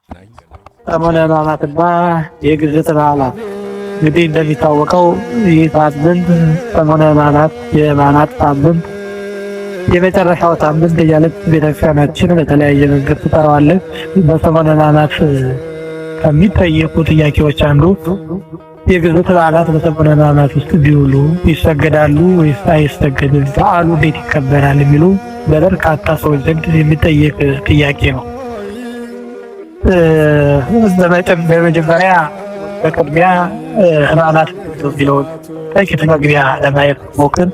ሰሙነ ሕማማትና የግዝት በዓላት እንግዲህ እንደሚታወቀው ይህ ሳምንት ሰሙነ ሕማማት የሕማማት ሳምንት የመጨረሻው ሳምንት እያለች ቤተክርስቲያናችን በተለያየ መንገድ ትጠራዋለች። በሰሙነ ሕማማት ከሚጠየቁ ጥያቄዎች አንዱ የግዝት በዓላት በሰሙነ ሕማማት ውስጥ ቢውሉ ይሰገዳሉ ወይስ አይሰገድም? በዓሉ እንዴት ይከበራል? የሚሉ በበርካታ ሰዎች ዘንድ የሚጠየቅ ጥያቄ ነው። በመጀመሪያ በቅድሚያ ሕማማት የሚለውን ጥቂት መግቢያ ለማየት ሞክር።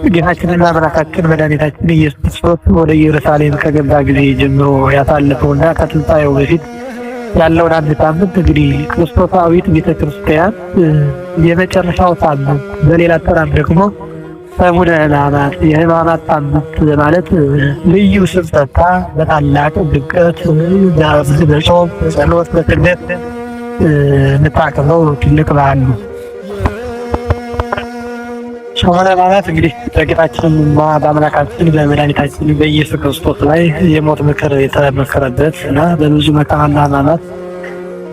ጌታችንና አምላካችን መድኃኒታችን ኢየሱስ ክርስቶስ ወደ ኢየሩሳሌም ከገባ ጊዜ ጀምሮ ያሳለፈውና ከትንሣኤው በፊት ያለውን አንድ ሳምንት እንግዲህ ክርስቶሳዊት ቤተ ክርስቲያን የመጨረሻው ሳምንት፣ በሌላ አጠራር ደግሞ ሰሙነ ሕማማት የሕማማት ሳምንት ማለት ልዩ ስም ሰጥታ በታላቅ ድምቀት በጾም፣ በጸሎት፣ በስግደት የምታከብረው ትልቅ በዓል ነው። ሰሙነ ሕማማት እንግዲህ በጌታችንና በአምላካችን በመድኃኒታችን በኢየሱስ ክርስቶስ ላይ የሞት ምክር የተመከረበት እና በብዙ መከራና ሕማማት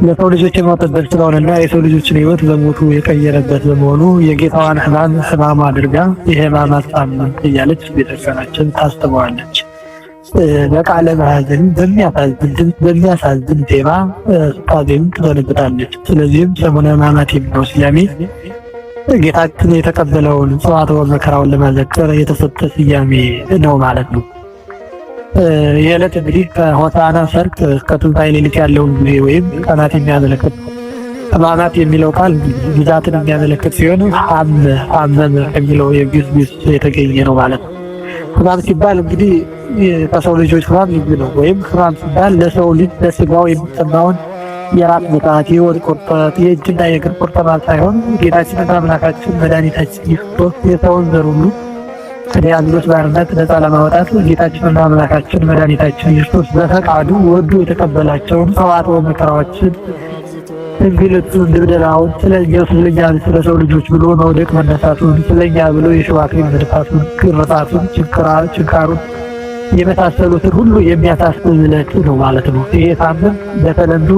ለሰው ልጆች የሞተበት ስለሆነና የሰው ልጆችን ሕይወት በሞቱ የቀየረበት በመሆኑ የጌታዋን ሕማም ሕማሙ አድርጋ የሕማማት ሳምንት እያለች ቤተክርስቲያናችን ታስበዋለች። በቃለ መሐዘን በሚያሳዝን ድምፅ በሚያሳዝን ዜማ ስታዜም ትሰንብታለች። ስለዚህም ሰሙነ ሕማማት የሚለው ስያሜ ጌታችን የተቀበለውን ጽዋተ መከራውን ለመዘከር የተሰጠ ስያሜ ነው ማለት ነው። ይህ ዕለት እንግዲህ ከሆሳዕና ሰርክ እስከ ትንሣኤ ሌሊት ያለውን ጊዜ ወይም ቀናት የሚያመለክት ነው። ሕማማት የሚለው ቃል ብዛትን የሚያመለክት ሲሆን ሐመመ ከሚለው የግዕዝ ግስ የተገኘ ነው ማለት ነው። ሕማም ሲባል እንግዲህ ከሰው ልጆች ሕማም ልዩ ነው። ወይም ሕማም ሲባል ለሰው ልጅ ለስጋው የሚሰማውን የራስ ምታት፣ የሆድ ቁርጠት፣ የእጅና የእግር ቁርጠማት ሳይሆን ጌታችንና አምላካችን መድኃኒታችን ኢየሱስ ክርስቶስ የሰውን ዘር ሁሉ ከዲያብሎስ ባርነት ነፃ ለማውጣት ጌታችንና አምላካችን መድኃኒታችን ኢየሱስ በፈቃዱ ወዶ የተቀበላቸውን ጸዋትወ መከራዎችን፣ እንግልቱን፣ ድብደባውን ስለኛ ስለ ሰው ልጆች ብሎ መውደቅ መነሳቱን፣ ስለኛ ብሎ የሾህ አክሊል መድፋቱን፣ ግርፋቱን፣ ችንካሩን የመሳሰሉትን ሁሉ የሚያሳስብ ዕለት ነው ማለት ነው። ይሄ ሳምንት በተለምዶ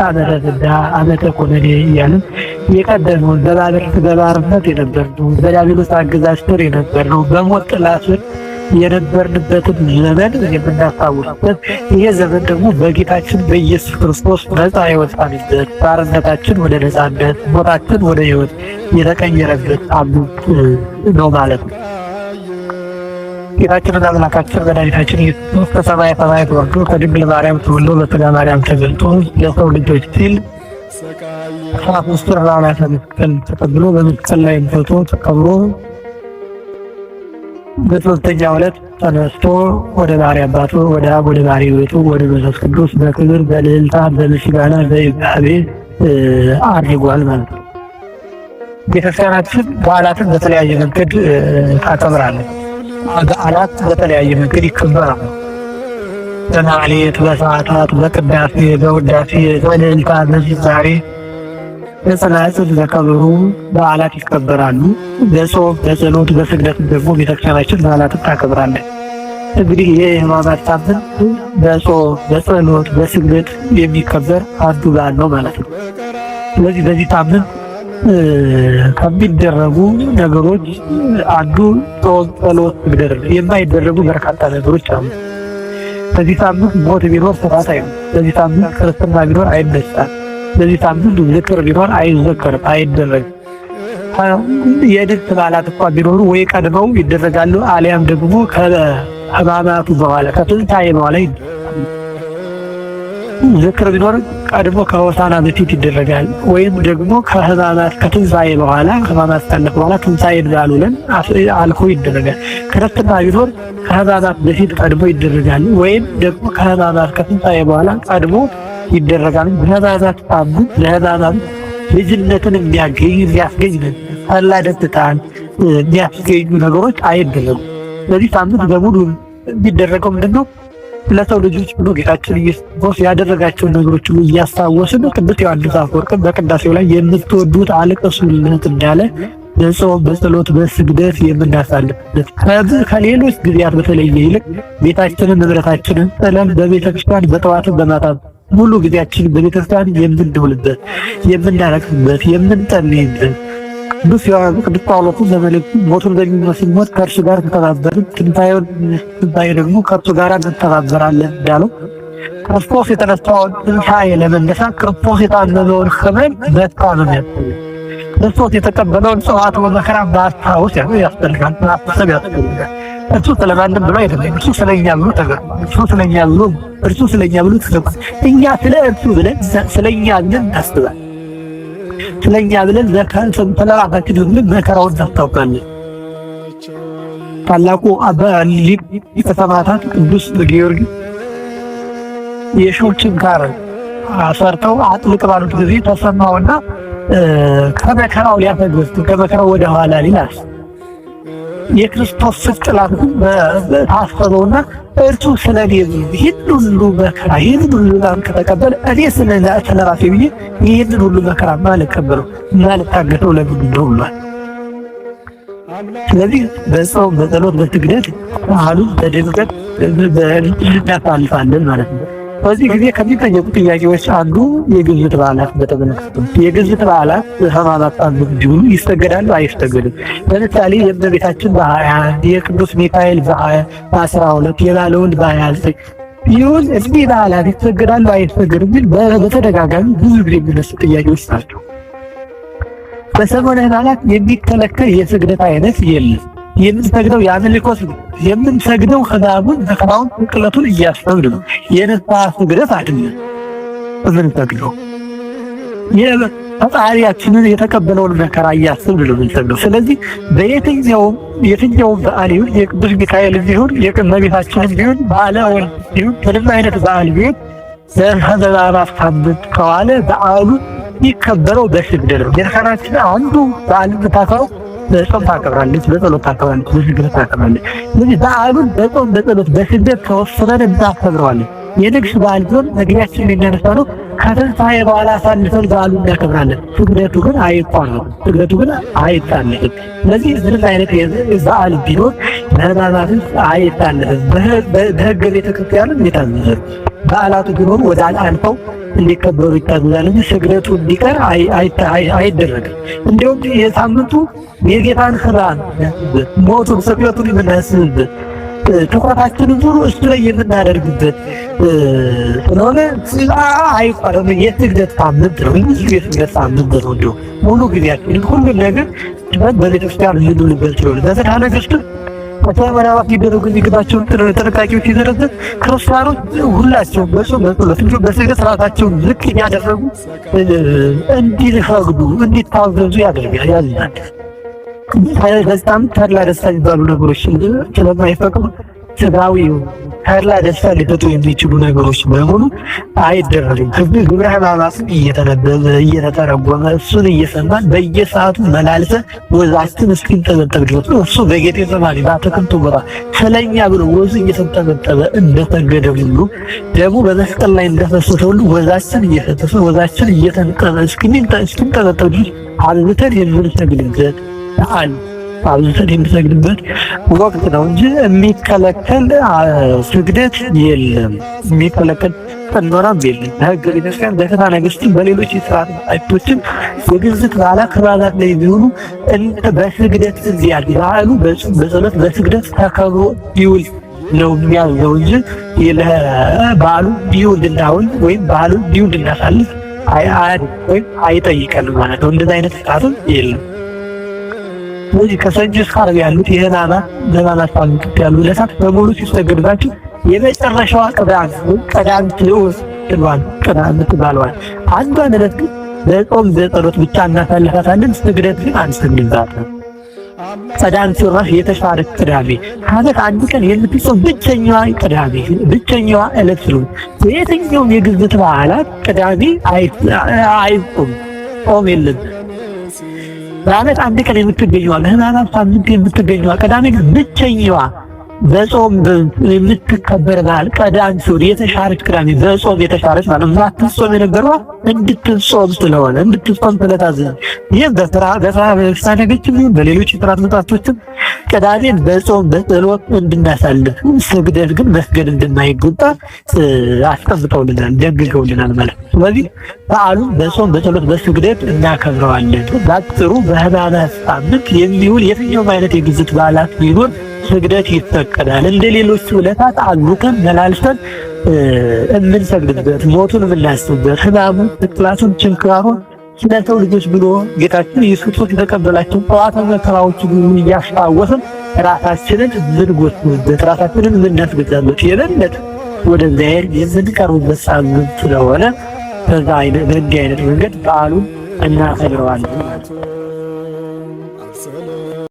ዓመተ ፍዳ፣ ዓመተ ኩነኔ እያልን የቀደመውን በባርነት የነበርነው፣ በዲያብሎስ አገዛዝ ስር የነበርነው፣ በሞት ጥላ ስር የነበርንበትን ዘመን የምናስታውስበት፣ ይሄ ዘመን ደግሞ በጌታችን በኢየሱስ ክርስቶስ ነፃ የወጣንበት፣ ባርነታችን ወደ ነፃነት፣ ሞታችን ወደ ሕይወት የተቀየረበት ሳምንት ነው ማለት ነው። ጌታችንና አምላካችን መድኃኒታችን ኢየሱስ ክርስቶስ ከሰማየ ሰማያት ወርዶ ከድንግል ማርያም ተወልዶ በሥጋ ማርያም ተገልጦ ለሰው ልጆች ሲል 13 ሕማማተ መስቀል ተቀብሎ በመስቀል ላይ ሞቶ ተቀብሮ በሦስተኛው ዕለት ተነስቶ ወደ ባሕርይ አባቱ ወደ አብ ወደ ባሕርይ ሕይወቱ ወደ መንፈስ ቅዱስ በክብር በልዕልታ በምስጋና በይባቤ አድርጓል ማለት ነው። ቤተክርስቲያናችን በዓላትን በተለያየ መንገድ ታከብራለች። በዓላት በተለያየ መንገድ ይከበራሉ። በማህሌት፣ በሰዓታት፣ በቅዳሴ፣ በውዳሴ፣ በእልልታ፣ በዝማሬ፣ በጸናጽል፣ በከበሮ በዓላት ይከበራሉ። በጾም፣ በጸሎት፣ በስግደት ደግሞ ቤተክርስቲያናችን በዓላትን ታከብራለች። እንግዲህ ይህ የሕማማት ሳምንት በጾም፣ በጸሎት፣ በስግደት የሚከበር አንዱ በዓል ነው ማለት ነው። ስለዚህ በዚህ ሳምንት ከሚደረጉ ነገሮች አንዱ ጾም፣ ጸሎት፣ ስግደት ነው። የማይደረጉ በርካታ ነገሮች አሉ። በዚህ ሳምንት ሞት ቢኖር ስርዓት አይሆንም። በዚህ ሳምንት ክርስትና ቢኖር አይነሳም። በዚህ ሳምንት ዝክር ቢኖር አይዘከርም፣ አይደረግም። የድርስ በዓላት እንኳ ቢኖሩ ወይ ቀድመው ይደረጋሉ፣ አሊያም ደግሞ ከሕማማቱ በኋላ ከትንሣኤ በኋላ ዝክር ቢኖር ቀድሞ ከሆሳዕና በፊት ይደረጋል። ወይም ደግሞ ከሕማማት ከትንሣኤ በኋላ ሕማማት ካለፈ በኋላ ትንሣኤን በዓል ውለን አልፎ ይደረጋል። ክርስትና ቢኖር ከሕማማት በፊት ቀድሞ ይደረጋል። ወይም ደግሞ ከሕማማት ከትንሣኤ በኋላ ቀድሞ ይደረጋል። በሕማማት ሳምንት ለሕማማት ልጅነትን የሚያገኝ የሚያስገኝ ጠላ ደስታን የሚያስገኙ ነገሮች አይደረጉም። ስለዚህ ሳምንት በሙሉ የሚደረገው ምንድነው? ለሰው ልጆች ብሎ ጌታችን ኢየሱስ ክርስቶስ ያደረጋቸውን ነገሮች ሁሉ እያስታወስን ቅዱስ ዮሐንስ አፈወርቅ በቅዳሴው ላይ የምትወዱት አልቅሱለት እንዳለ በጾም፣ በጸሎት፣ በስግደት የምናሳልፍበት ከሌሎች ጊዜያት በተለየ ይልቅ ቤታችንን ንብረታችንን ጥለን በቤተክርስቲያን በጠዋትም በማታም ሙሉ ጊዜያችን በቤተክርስቲያን የምንውልበት፣ የምናለቅስበት፣ የምንጸልይበት። ቅዱስ ቅዱስ ጳውሎስ በመልእክቱ ሞቱን በሚመስል ሞት ከእርሱ ጋር ተተባበርን፣ ትንሣኤውን ትንሣኤ ደግሞ ከእርሱ ጋር እንተባበራለን እንዳለው ክርስቶስ የተነሳውን ትንሣኤ ለመነሳት ክርስቶስ የታመመውን ሕመም መታመም ያስፈልጋል። ክርስቶስ የተቀበለውን ጽዋዕተ መከራ ማስታወስ ያስፈልጋል፣ ማሰብ ያስፈልጋል። እርሱ ስለማንም ብሎ አይደለም። እርሱ ስለኛ ብሎ ተገርፏል። እርሱ ስለኛ ብሎ ተሰቅሏል። እኛ ስለ እርሱ ብለን ስለኛ ብለን እናስባለን። ስለኛ ብለን ስለራሳችን ብለን መከራውን እናስታውቃለን። ታላቁ አባ ሊቀ ሰማዕታት ቅዱስ ጊዮርጊስ የእሾህ ችንካር ሰርተው አጥልቅ ባሉት ጊዜ ተሰማውና ከመከራው ሊያፈገፍግ ከመከራው ወደ ኋላ ሊላስ የክርስቶስ ስቅላት ታሰበውና እርሱ ስለኔ ይህን ሁሉ መከራ ይህን ሁሉ ሕማም ከተቀበለ እኔ ስለ ራሴ ብዬ ይህንን ሁሉ መከራ ማልቀበለው ማልታገሰው ለምንድን ነው ብሏል። ስለዚህ በጾም በጸሎት በስግደት በዓሉን በድምቀት እናሳልፋለን ማለት ነው። በዚህ ጊዜ ከሚጠየቁ ጥያቄዎች አንዱ የግዝት በዓላት በተመለከተ የግዝት በዓላት ሕማማት አንዱ እንዲሆኑ ይሰገዳሉ አይሰገድም? ለምሳሌ የእመቤታችን በ20፣ የቅዱስ ሚካኤል በ12፣ የባለወልድ በ29 ይሁን እኒህ በዓላት ይሰገዳሉ አይሰገድም? ግን በተደጋጋሚ ብዙ ጊዜ የሚነሱ ጥያቄዎች ናቸው። በሰሞነ ሕማማት የሚከለከል የስግደት አይነት የለም። የምንሰግደው የአምልኮ ስግደት የምንሰግደው ሕማሙን መከራውን ስቅለቱን እያሰብን ነው። የንስሐ ስግደት አይደለም የምንሰግደው፣ ፈጣሪያችንን የተቀበለውን መከራ እያሰብን ነው የምንሰግደው። ስለዚህ በየትኛውም የትኛውም በዓል ይሁን የቅዱስ ሚካኤል ቢሆን የእመቤታችን ቢሆን በዓለ ወልድ ቢሆን ምንም አይነት በዓል ቢሆን በሕማማት ሳምንት ከዋለ በዓሉ የሚከበረው በስግደት ነው። ቤተክርስቲያናችን አንዱ በዓል የምታከብረው በጾም ታከብራለች፣ በጸሎት ታከብራለች፣ በስግደት ታከብራለች። ስለዚህ በዓሉን በጾም በጸሎት በስግደት ተወስነን እናከብረዋለን። የንግስ በዓል ቢሆን መግቢያችን የሚነሳ ነው። ከትንሣኤ በኋላ አሳልፈን በዓሉን እናከብራለን። ስግደቱ ግን አይቋረጥም። ስግደቱ ግን አይታለፍም። ስለዚህ ምንም አይነት በዓል ቢኖር በሕማማት አይታለፍም። በሕገ ቤተክርስቲያንም የታዘዘ በዓላቱ ቢኖሩ ወደ አልፈው እንዲከበሩ ይታዘዛል እንጂ ስግደቱ እንዲቀር አይደረግም። እንዲሁም የሳምንቱ የጌታን ሕማም ሞቱን፣ ስቅለቱን የምናስብበት ትኩረታችንን ዙሩ እሱ ላይ የምናደርግበት ስለሆነ አይቋረጥም። የስግደት ሳምንት ነው። ብዙ የስግደት ሳምንት ነው። እንዲሁ ሙሉ ጊዜያችንን ሁሉን ነገር በቤተክርስቲያን የምንውልበት ስለሆነ በፍትሐ ነገሥት በተመራባት ሊደረጉ የሚገባቸውን ጥንቃቄዎች ሲዘረዝር ክርስቲያኖች ሁላቸውም በጾም በጸሎት እንዲሁም በስግደት ራሳቸውን ዝቅ እያደረጉ እንዲሰግዱ እንዲታዘዙ ያደርጋል ያዝዛል። በጣም ተድላ ደስታ የሚባሉ ነገሮች ስለማይፈቅዱ ስጋዊ ተድላ ደስታ ሊሰጡ የሚችሉ ነገሮች በሙሉ አይደረግም። ግብረ ሕማማትን እየተነበበ እየተተረጎመ እሱን እየሰማን በየሰዓቱ መላልሰን ወዛችን እስኪንጠበጠብ ድረስ እሱ በጌቴሴማኒ በአትክልቱ ቦታ ስለኛ ብሎ ወዙ እየተንጠበጠበ እንደሰገደ ሁሉ ደግሞ በመስቀል ላይ እንደፈሰሰ ሁሉ ወዛችን እየፈሰሰ ወዛችን እየተንጠበ እስኪንጠበጠብ ድረስ አብዝተን የምንሰግድበት በዓል አብዝተን የምንሰግድበት ወቅት ነው እንጂ የሚከለከል ስግደት የለም። የሚከለከል ቀኖናም የለም። በሕገ ቤተክርስቲያን በፍትሐ ነገሥትም በሌሎች የስርዓት መጻሕፍቶችም የግዝት በዓላት ከበዓላት ላይ ቢሆኑ በስግደት እንዲያል በዓሉ በጸሎት በስግደት ተከብሮ ይውል ነው የሚያዘው እንጂ በዓሉ እንዲሁ እንድናውል ወይም በዓሉ እንዲሁ እንድናሳልፍ ወይም አይጠይቀንም ማለት ነው። እንደዚህ አይነት ስርዓትም የለም። ስለዚህ ከሰኞ እስከ ዓርብ ያሉት የሕማማት በሕማማት ሳምንት ያሉ ዕለታት በሙሉ ሲሰገድባቸው የመጨረሻዋ ቅዳሜ ቀዳም ልዑስ ትባል ቅዳሜ ትባለዋል። አንዷን ዕለት ግን በጾም በጸሎት ብቻ እናሳልፋታለን። ስግደት ግን አንሰግድባትም። ቀዳም ሲራሽ የተሻረች ቅዳሜ ከዓመት አንድ ቀን የምትጾም ብቸኛዋ ቅዳሜ ብቸኛዋ ዕለት ስለሆነ የትኛውም የግዝት በዓላት ቅዳሜ አይጾም ጾም የለም። በዓመት አንድ ቀን የምትገኘዋ በሕማማት ሳምንት የምትገኘዋ ቅዳሜ ግን ብቸኛዋ በጾም የምትከበር በዓል ቀዳም ሲሆን የተሻረች ቅዳሜ በጾም የተሻረች ማለት ነው። አትጾም የነበረዋ እንድትጾም ስለሆነ እንድትጾም ስለታዘዘ ይህም በፍርሃ ነገችም ይሁን በሌሎች የጥራት መጽሐፍቶችም ቅዳሜን በጾም በጸሎት እንድናሳልፍ ስግደት ግን መስገድ እንደማይገባ አስቀምጠውልናል፣ ደንግገውልናል ማለት ነው። ስለዚህ በዓሉን በጾም በጸሎት በስግደት እናከብረዋለን። ባጭሩ በሕማማት ሳምንት የሚውል የትኛውም አይነት የግዝት በዓላት ቢኖር ስግደት ይፈቀዳል። እንደ ሌሎቹ ዕለታት አሉተን መላልሰን የምንሰግድበት ሞቱን የምናስብበት ሕማሙን፣ ስቅላቱን፣ ችንካሩን ስለ ሰው ልጆች ብሎ ጌታችን ኢየሱስ ክርስቶስ የተቀበላቸው ጠዋተ መከራዎች ሁሉ እያስታወስን ራሳችንን የምንጎትበት ራሳችንን የምናስገዛበት የበለጠ ወደ እግዚአብሔር የምንቀርብበት ሳምንት ስለሆነ በዛ አይነት በእንዲህ አይነት መንገድ በዓሉን እናከብረዋለን።